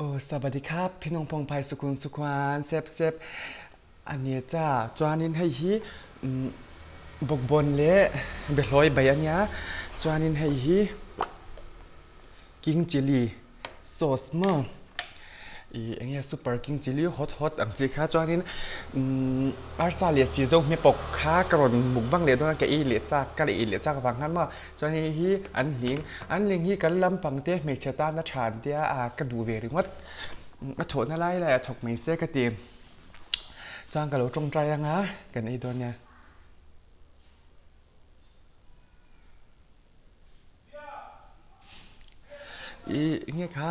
Aw Savadikha phinawng phawng phai sukun sukhuan sep sep a ni cha. Chuanin hei hi bawkbawn leh behlawi bai a nia. Chuanin hei hi king chilli sauce maw ih eng nge super king chilli hot hot ang chi kha chuanin umm arsa leh si zo hmepawk kha ka rawn mukbang leh dawn a ka ei leh chak ka ei leh chak avang khan maw chuan hei hi an hling an hling hi kan lampang te hmeichhe tana tha an tia a ka duh ve ringawt a thawhna lai lai ah thawk mai se ka ti chuan ka lo tawngtai anga kan ei dawn nia. Ih enge kha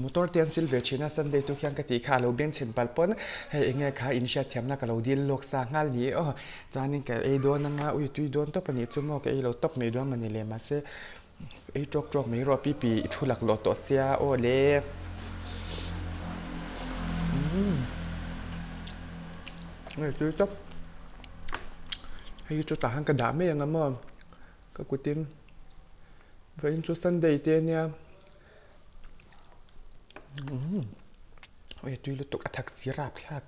motor te an sil ve thin a Sunday tu khian ka tih kha a lo beng chhen palh pawn hei enge kha in hriat thiamna ka lo dil lawk sa nghal ni aw chuanin ka ei dawn anga ui tui dawn tawp a nih chu maw ka ei lo tawp mai dawn mawni le mahse ei tawk tawk mai rawh pipi i thu laklawh tawh sia aw le umm hei tui tawp hei hi chu tah khan ka dah mai ang a maw. Ka kutin vawiin chu Sunday te ania umm ui tui lutuk a thak chi rap thlak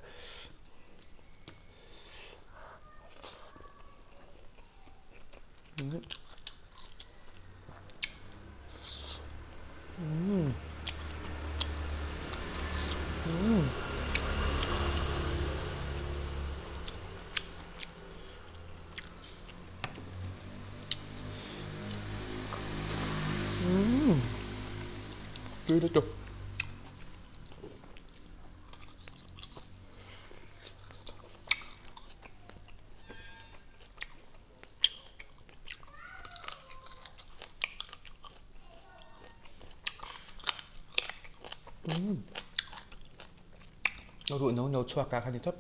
umm umm. Tui lutuk. Ruh no no chhuak ah khan ni tawp.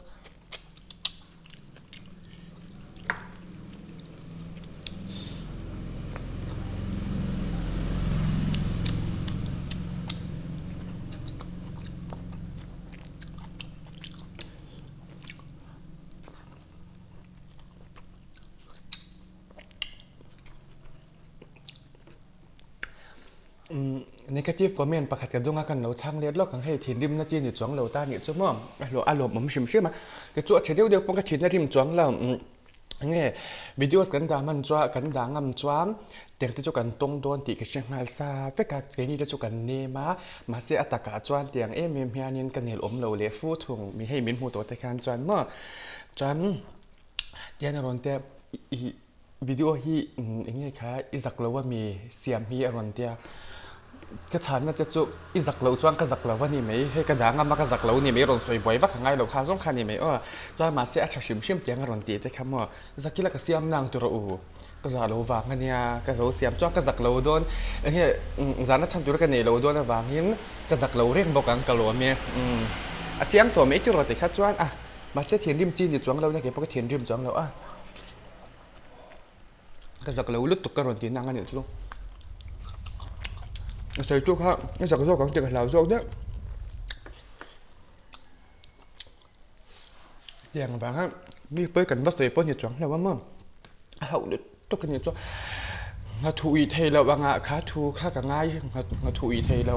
Negative comment pakhat ka dung a kan lo chhang let lawk ang hei thinrimna chi ni chuang lo ta nih chu maw a hlawh a lawmawm hrim hrim a tichu a chhe deuh deuh pawh ka thinna rim chuang lo enge videos kan dah hman chuan kan dah ngam chuan tiang te chu kan tawng dawn tih ka hre nghal sa vek a keini te chu kan nem a mahse a takah chuan tiang em em hianin ka nel awm lo leh fu thung mi hei min hmuh tawh te khan chuan maw chuan tiang a rawn tia ih. Video hi eng nge kha i zak lo ami siam hi a rawn tia ka chhanna che chu i zak loh chuan ka zak lo a ni mai hei ka dang ama ka zak lo a ni mai rawn sawi buai vak a ngai lo kha zawng kha a ni mai aw chuan mahse a tha hrim hrim tiang a rawn tih te kha maw zak ila ka siam nang tur a u ka zah lo vang a nia ka lo siam chuan ka zak lo dawn eng nge zahna chhan tura ka neih loh dawn avangin ka zak lo reng bawk ang ka lawm e a chiang tawh mai tiraw tikha chuan a mahse thinrim chi ni chuang lo nia keipawh ka thinrim chuang lo a. Ka zak lo lutuk ka rawn tih nang a nih chu. A sawi tu kha a zak zawk ang tih ka hlau zawk daih. Tiang vanga mi pawi kan va sawi pawh ni chuang lo a maw. A hauh lutuk a nih chu. Nghathu ih thei loh angah kha thu kha ka ngai nghathu ih thei lo.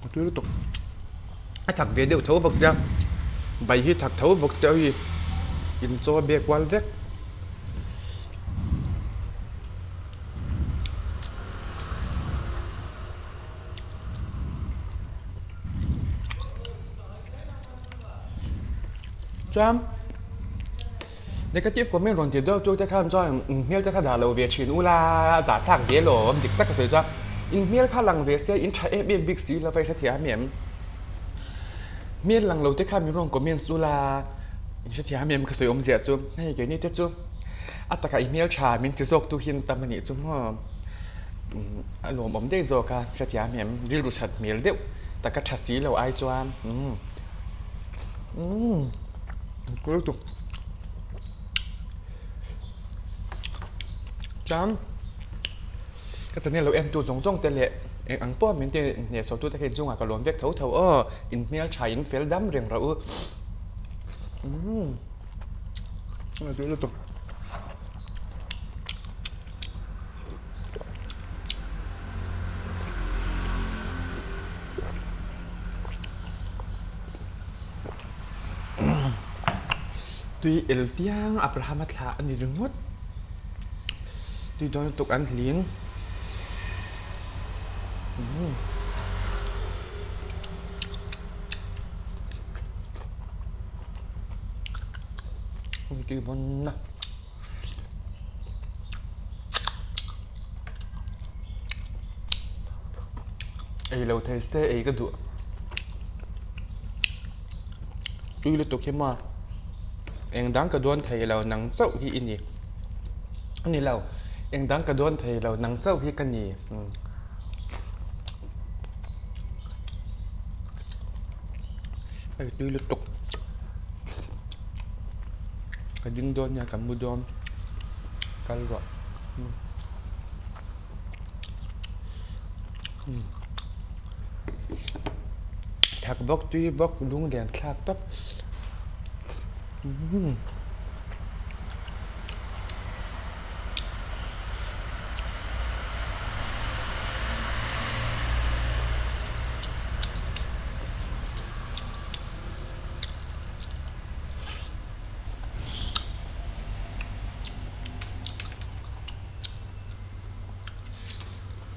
A tui lutuk. A thak ve deuh tho bawk sia bai hi thak tho bawk sia hei in chaw a bek kual vek. Chuan negative comment rawn ti deuh chu te khan chuan hmel te kha dah lo ve thin ula zahthlak ve lawm dik tak a sawi chuan in hmel kha lang ve se in tha em em bik si lo va i hrethiam em hmel lang lo te khan min rawn comment ula in hrethiam em ka sawi awm ziah chu hei keini te chu a takah i hmel tha min ti zawk tu hian tam a nih chu maw a lawmawm daih zawk a hrethiam em rilru that hmel deuh taka tha si lo ai chuan umm umm. Chuan ka channel lo en tu zawng zawng te leh eng ang pawh min ti hnehsawh tu te kha inchungah ka lawm vek tho tho aw in hmeltha in fel dam reng rawh u umm lutuk. Tui el tiang Abraham a thlah a ni ringawt. Tui dawn lutuk an hling. Tui vawn na. Ei lo thei se ei ka duh. Tui lutuk hi maw eng dang ka dawn thei lo nang chauh hi i ni. A ni lo eng dang ka dawn thei lo nang chauh hi ka ni. Hei tui lutuk ka ding dawn nia ka mu dawn kal rawh thak bawk tui bawk lung lian thlak tawp.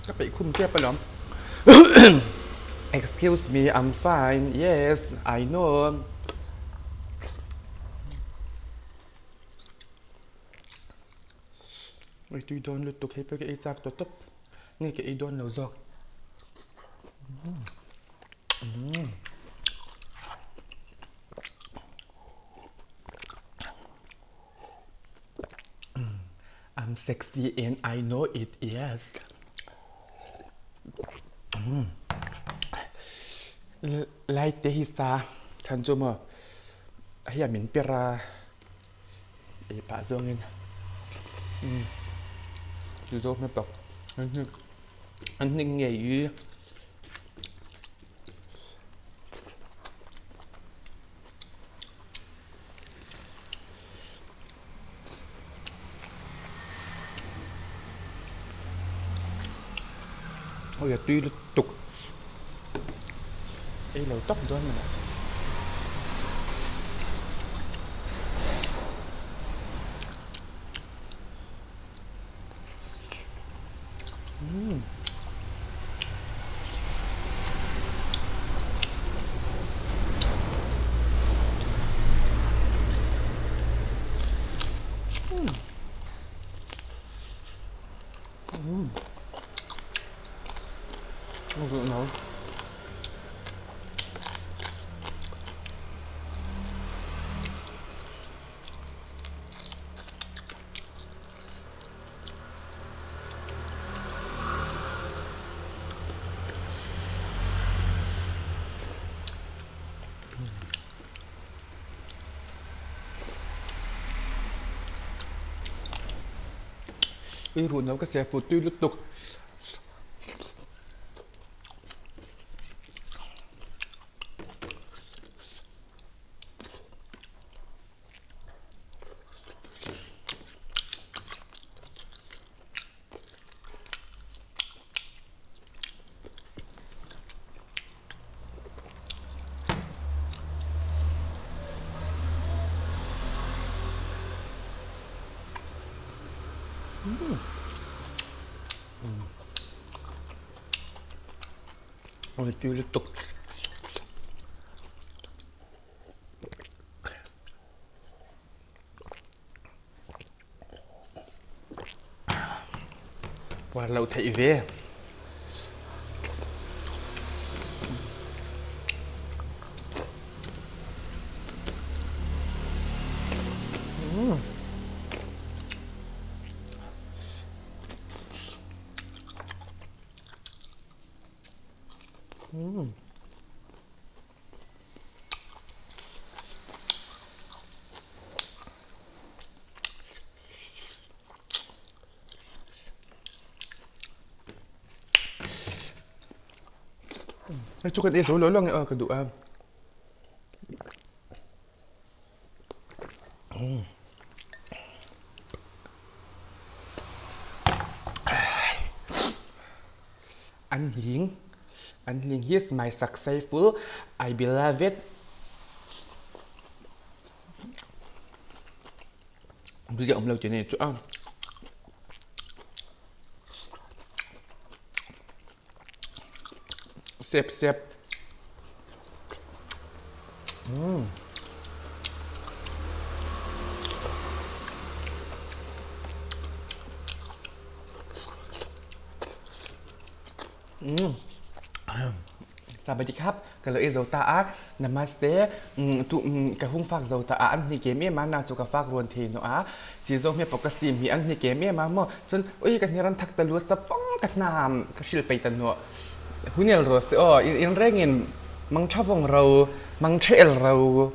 Ka peih khum tep alawm Excuse me I'm fine yes I know. Ui tui dawn lutuk hei pawh ka ei chak tawh tawp nge ka ei dawn lo zawk. I'm sexy and I know it yes. Lai te hi sa chhan chu maw hei a min per a. Ei pah zawngin ti zawk hma tak an hnik an hnik ngei i awi a tui lutuk ei lo tawp dawn maw. Ui ruh no ka che fut tui lutuk. Ui tui lutuk. Puar loh theih ve. Hei chu kan ei zo lo lo ang e aw ka duh a. An hling an hling he is my successful I beloved. Awmzia awm lo tih a ni chu a. Sep sep. Umm. Umm. Sabadikap ka lo ei zo ta a. Namaste. Tu ka hung fak zo ta a an hni kem em a na chu ka fak ruan thei no a. Si zo hme pawh ka sim hi an hni kem em a maw. Cun ui ka hniran thak ta lu sa fong ka hnam ka hril pei ta nuah. Hunel ro se aw in rengin mang tha vong ro mang the el ro.